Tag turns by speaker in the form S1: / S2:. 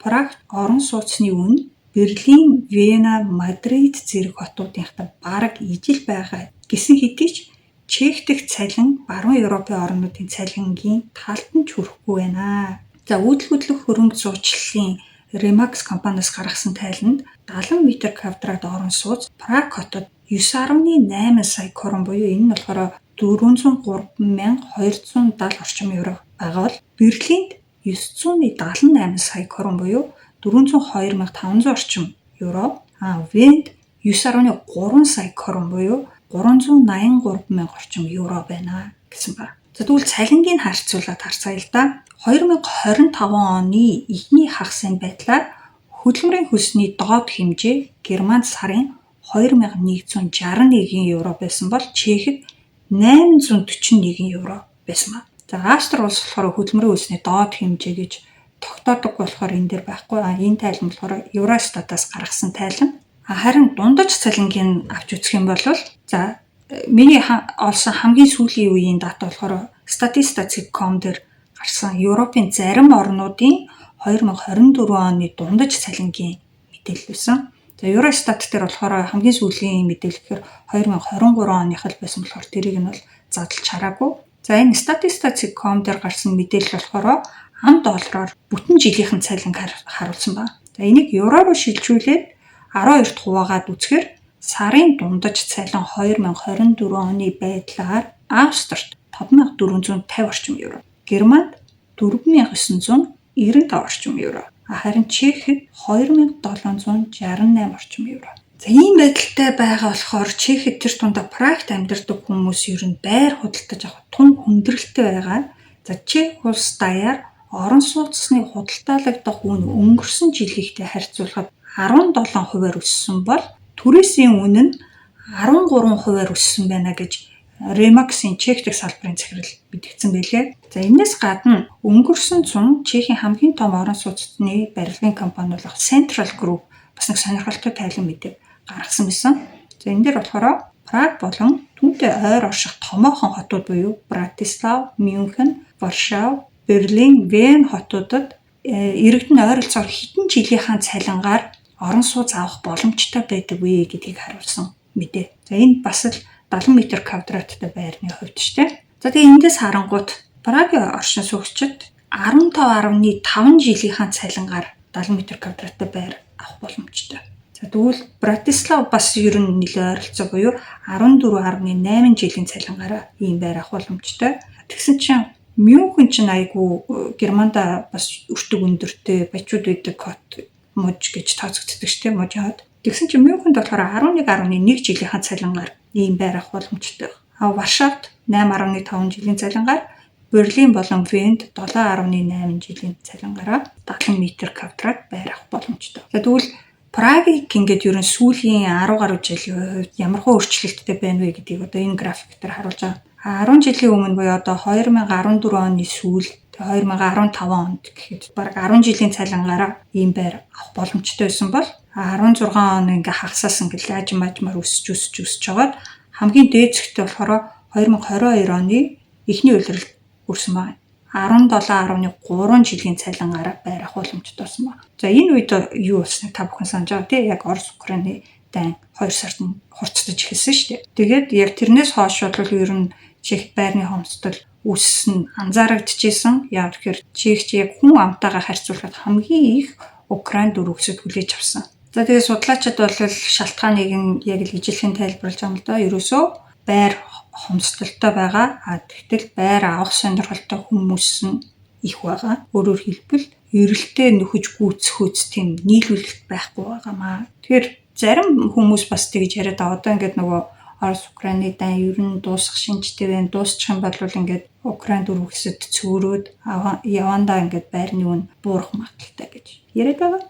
S1: Прагт орон сууцны үн Берлин, Вена, Мадрид зэрэг хотуудынхтай бараг ижил байгаа гэсэн хэдий ч Чех дэх цалин баруун Европын орнуудын цалингийн талд нь ч хүрэхгүй байна. За, үүдэл хөдлөх хөрөнгө зуучлалын Remax компаниас гаргасан тайланд 70 м квадрат орон сууц Праг хотод 9.8 сая крон буюу энэ нь болохоор 403,270 орчим евро байгаа бол Берлинд 978 сая крон буюу 402,500 орчим евро, Венд 9.3 сая крон буюу 383 мянга орчим евро байна гэсэн ба. За, тэгвэл цалингийг харьцуулаад харцгаая л да. 2025 оны эхний хагасын байдлаар хөдөлмөрийн хөлсний доод хэмжээ Германд сарын 2161 евро байсан бол Чехэд 841 евро байсан ба. За, Австри улс болохоор хөдөлмөрийн хөлсний доод хэмжээ гэж тогтоодог болохоор энэ дээр байхгүй. Энэ тайлан болохоор Евростатаас гаргасан тайлан. Харин дундаж цалингийг авч үзэх юм бол, за, миний олсон хамгийн сүүлийн үеийн дата болохоор statista.com дээр гарсан Европын зарим орнуудын 2024 оны дундаж цалингийн мэдээлэл байсан. За, Eurostat дээр болохоор хамгийн сүүлийн мэдээлэл гэхээр 2023 оных л байсан болохоор тэрийг нь бол задлж хараагүй. За, энэ statista.com дээр гарсан мэдээлэл болохоор ам доллараар бүтэн жилийнхэн цалинг харуулсан байна. За, энийг евро руу шилжүүлээд 12-т хуваагаад үзэхээр сарын дундаж цалин 2024 оны байдлаар Австрид 5450 орчим евро, Германд 4995 орчим евро, харин Чехэд 2768 орчим евро. За, ийм байдалтай байгаа болохоор Чехэд, тэр тундаа Прагт амьдардаг хүмүүс ер нь байр худалдаж авах тун хүндрэлтэй байгаа. За, Чех улс даяар орон сууцны худалдаалагдах үн өнгөрсөн жилийнхтэй харьцуулахад 17%-аар өссөн бол түрээсийн үн нь 13%-аар өссөн байна гэж Remax-ийн Чех дэх салбарын захирал мэдэгдсэн байлээ. За, энэс гадна өнгөрсөн зун Чехийн хамгийн том орон сууцны барилгын компани болох Central Group бас нэг сонирхолтой тайлан мэдээ гаргасан байсан. За, энэ дээр болохоор Праг болон түүнтэй ойр орших томоохон хотууд буюу Братислав, Мюнхен, Варшав, Берлин, Вен хотуудад иргэд нь ойролцоогоор хэдэн жилийнхаа цалингаар орон сууц авах боломжтой байдаг вэ гэдгийг харуулсан мэдээ. За, энэ бас л 70 м квадраттай байрны хувьд шүү дээ. За, тэгээ эндээс харангуут Прагийн оршин суугчид 15.5 жилийнхаа цалингаар 70 м квадраттай байр авах боломжтой. За, тэгвэл Братислав бас ер нь нэлээд ойролцоо буюу 14.8 жилийн цалингаараа ийм байр авах боломжтой. Тэгсэн чинь Мюнхен чинь айгүй Германда бас өртөг өндөртэй баячууд байдаг хот, муж гэж тооцогддог шүү дээ, муж хот. Тэгсэн чинь Мюнхенд болохоор 11.1 жилийнхаа цалингаар ийм байр авах боломжтой. А Варшавт 8.5 жилийн цалингаар, Берлин болон Венд 7.8 жилийн цалингаараа 70 м квадрат байр авах боломжтой. За, тэгвэл Прагийг ингээд ер нь сүүлийн 10 гаруй жилийн хувьд ямархуу өөрчлөлттэй байна вэ гэдгийг одоо энэ график дээр харуулж байгаа. 10 жилийн өмнө буюу одоо 2014 оны сүүл, 2015 онд гэхэд бараг 10 жилийн цалингаараа ийм байр авах боломжтой байсан бол 16 он ингээ хагасаас ингээ лаажим маажмаар өсөж өсөж өсөж жагаад хамгийн дээд зэгтээ болохоор 2022 оны эхний улиралд хүрсэн байна. 17.3 жилийн цалингаараа байр авах боломжтой болсон байна. За, энэ үед юу болсныг та бүхэн санаж байгаа, тий, яг Орос Украины дайн 2 сард нь хурцдаж эхэлсэн шүү дээ. Тэгээд яг тэрнээс хойш бол ер нь Чехт байрны хомсдол үүссэн анзаарагдчихсэн. Яг тэгэхээр Чехч яг хүн амтайгаа харьцуулахад хамгийн их Украин дөрвөсөд хүлээж авсан. За, тэгээ судлаачид бол шалтгааныг нь яг л ижилхэн тайлбарлаж байгаа юм л да. Ерөөсөө байр хомсдолтой байгаа. А тэгтэл байр авах сонирхолтой хүмүүс нь их байгаа. Өөрөөр хэлбэл, эрэлтээ нөхөж гүйцэхүйц тийм нийлүүлэлт байхгүй байгаамаа. Тэгэхээр зарим хүмүүс бас тэгж яриад байгаа. Одоо ингээд нөгөө Орос Украины дайн ер нь дуусах шинжтэй байна. Дуусчих юм бол ингээд Украин дөрвөсөд цөөрөөд явандаа ингээд байрны үн буурах магадлалтай гэж яриад байгаа.